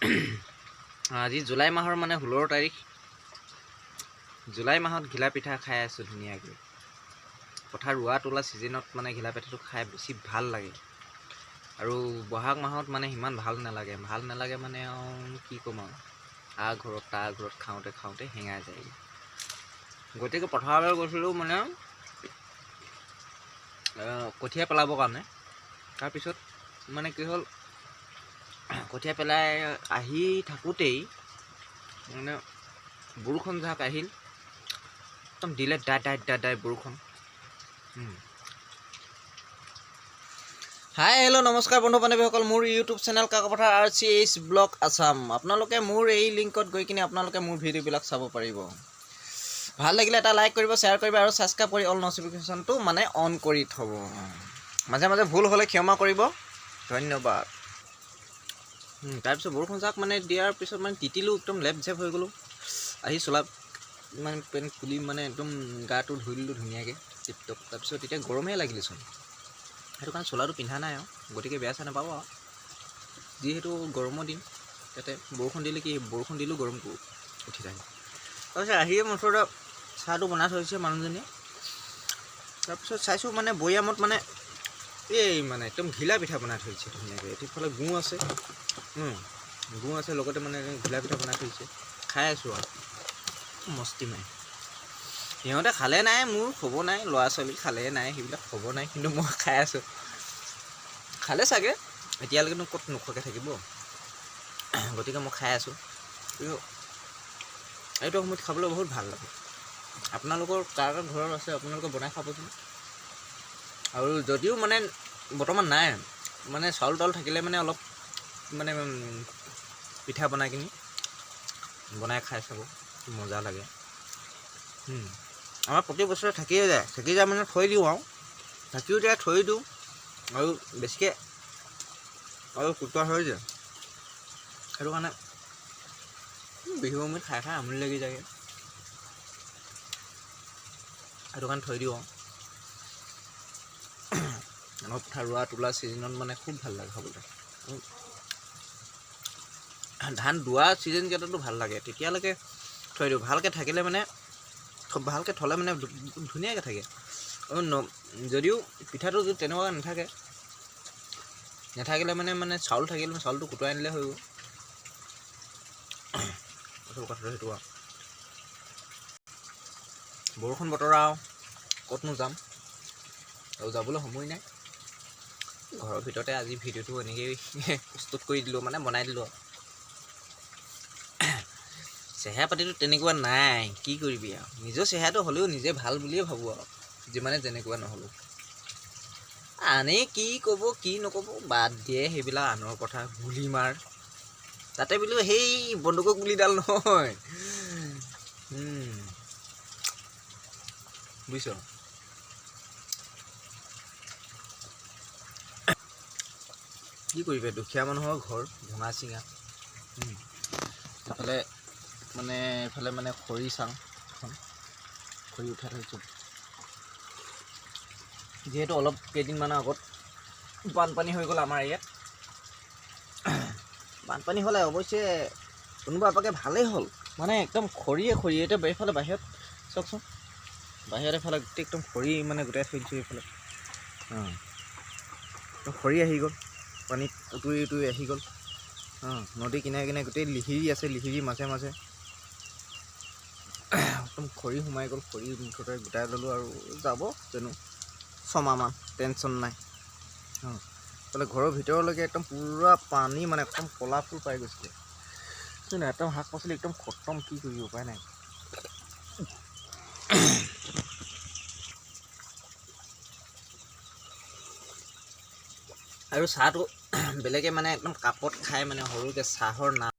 আজি জুলাই মাহৰ মানে 16 তাৰিখ। জুলাই মাহত ঘিলা পিঠা খাই আছোঁ ধুনীয়াকৈ। পথাৰ ৰোৱা তোলা ছিজনত মানে ঘিলা পিঠাটো খাই বেছি ভাল লাগে। আৰু বহাগ মাহত মানে সিমান ভাল নালাগে, ভাল নালাগে মানে আৰু কি ক'ম আৰু, আ ঘৰত তাৰ ঘৰত খাওঁতে খাওঁতে হেঙাই যায়। গতিকে পথাৰলৈ গৈছিলোঁ মানে কঠীয়া পেলাবৰ কাৰণে। তাৰপিছত মানে কি হ'ল, কঠীয়া পেলাই আহি থাকোঁতেই মানে বৰষুণ জাক আহিল, একদম দিলে দাই দাই দাই দাই বৰষুণ। হাই হেল্ল' নমস্কাৰ বন্ধু বান্ধৱীসকল, মোৰ ইউটিউব চেনেল কাকপথাৰ আৰচিএইচ ব্লগ আছাম। আপোনালোকে মোৰ এই লিংকত গৈ কিনে আপোনালোকে মোৰ ভিডিঅ'বিলাক চাব পাৰিব। ভাল লাগিলে এটা লাইক কৰিব, শ্বেয়াৰ কৰিব আৰু ছাবস্ক্ৰাইব কৰি অল নটিফিকেশ্যনটো মানে অন কৰি থ'ব। মাজে মাজে ভুল হ'লে ক্ষমা কৰিব, ধন্যবাদ। তাৰপিছত বৰষুণ জাক মানে দিয়াৰ পিছত মানে তিতিলোঁ, একদম লেপ জেপ হৈ গ'লোঁ। আহি চোলা মানে পেণ্ট খুলি মানে একদম গাটো ধুই দিলোঁ ধুনীয়াকৈ টিপটপ। তাৰপিছত এতিয়া গৰমহে লাগিলেচোন, সেইটো কাৰণে চোলাটো পিন্ধা নাই আৰু, গতিকে বেয়া চেয়া নাপাব আৰু। যিহেতু গৰমৰ দিন, তাতে বৰষুণ দিলে কি, বৰষুণ দিলেও গৰমটো উঠি থাকে। তাৰপিছত আহিয়ে মুঠতে চাহটো বনাই থৈছে মানুহজনীয়ে। তাৰপিছত চাইছোঁ মানে বৈয়ামত মানে এই মানে একদম ঘিলা পিঠা বনাই থৈছে ধুনীয়াকৈ। এইফালে গুড় আছে, গুড় আছে, লগতে মানে ঘিলা পিঠা বনাই থৈছে। খাই আছোঁ আৰু মস্তি মাৰি। সিহঁতে খালে নাই মোৰ খবৰ নাই, ল'ৰা ছোৱালী খালে নাই সেইবিলাক খবৰ নাই, কিন্তু মই খাই আছোঁ। খালে চাগে, এতিয়ালৈকেনো ক'ত নোখোৱাকৈ থাকিব, গতিকে মই খাই আছোঁ। কিন্তু এইটো সময়ত খাবলৈ বহুত ভাল লাগে। আপোনালোকৰ কাৰ কাৰ ঘৰত আছে আপোনালোকে বনাই খাবচোন। আৰু যদিও মানে বৰ্তমান নাই, মানে চাউল তাউল থাকিলে মানে অলপ মানে পিঠা বনাই কিনি বনাই খাই চাব, মজা লাগে। আমাৰ প্ৰতি বছৰে থাকিয়ে যায়, থাকি যায় মানে থৈ দিওঁ আৰু, থাকিও যায় থৈ দিওঁ আৰু বেছিকৈ আৰু কুটুৱা হৈ যায়। সেইটো কাৰণে বিহু সময়ত খাই খাই আমনি লাগি যায়গৈ, সেইটো কাৰণে থৈ দিওঁ আৰু। আমাৰ পথাৰ ৰোৱা তোলা ছিজনত মানে খুব ভাল লাগে খাবলৈ। ধান দোৱা ছিজনকেইটাতো ভাল লাগে, তেতিয়ালৈকে থৈ দিওঁ। ভালকৈ থাকিলে মানে ভালকৈ থ'লে মানে ধুনীয়াকৈ থাকে। আৰু যদিও পিঠাটো যদি তেনেকুৱা নাথাকে, নাথাকিলে মানে মানে চাউল থাকিলে চাউলটো কুটুৱাই আনিলে হৈ গ'ল। আচল কথাটো সেইটো আৰু। বৰষুণ বতৰ আৰু ক'তনো যাম, আৰু যাবলৈ সময় নাই। ঘৰৰ ভিতৰতে আজি ভিডিঅ'টো এনেকেই প্ৰস্তুত কৰি দিলোঁ, মানে বনাই দিলোঁ আৰু। চেহেৰা পাতিটো তেনেকুৱা নাই, কি কৰিবি আৰু, নিজৰ চেহেৰাটো হ'লেও নিজে ভাল বুলিয়ে ভাবোঁ আৰু, যিমানে যেনেকুৱা নহ'লেও। আনে কি ক'ব কি নক'ব বাদ দিয়ে সেইবিলাক আনৰ কথা, গুলি মাৰ তাতে বোলো সেই বন্দুকৰ গুলিডাল নহয়। বুজিছ? কি কৰিবি, দুখীয়া মানুহৰ ঘৰ ভঙা চিঙা। এইফালে মানে এইফালে মানে খৰি চাং এখন খৰি উঠাই থৈছোঁ, যিহেতু অলপ কেইদিনমানৰ আগত বানপানী হৈ গ'ল আমাৰ ইয়াত। বানপানী হ'লে অৱশ্যে কোনোবা এপাকে ভালেই হ'ল, মানে একদম খৰিয়ে খৰি। এতিয়া এইফালে বাহিৰত চাওকচোন, বাহিৰত এইফালে গোটেই একদম খৰি মানে গোটাই থৈ দিছোঁ এইফালে। অঁ, একদম খৰি আহি গ'ল, পানীত উটুই উটুই আহি গ'ল। অঁ, নদী কিনাৰে কিনাৰে গোটেই লিহিৰি আছে, লিহিৰি মাজে মাজে একদম খৰি সোমাই গ'ল। খৰি মুঠতে গোটাই ল'লোঁ আৰু যাব জানো ছমাহমান, টেনশ্যন নাই। অঁ, এইফালে ঘৰৰ ভিতৰলৈকে একদম পূৰা পানী, মানে একদম কলা ফুল পাই গৈছিলে। একদম শাক পাচলি একদম খতম, কি কৰিব উপায় নাই। আৰু চাহটো বেলেগে মানে একদম কাপত খাই, মানে সৰুকৈ চাহৰ নাম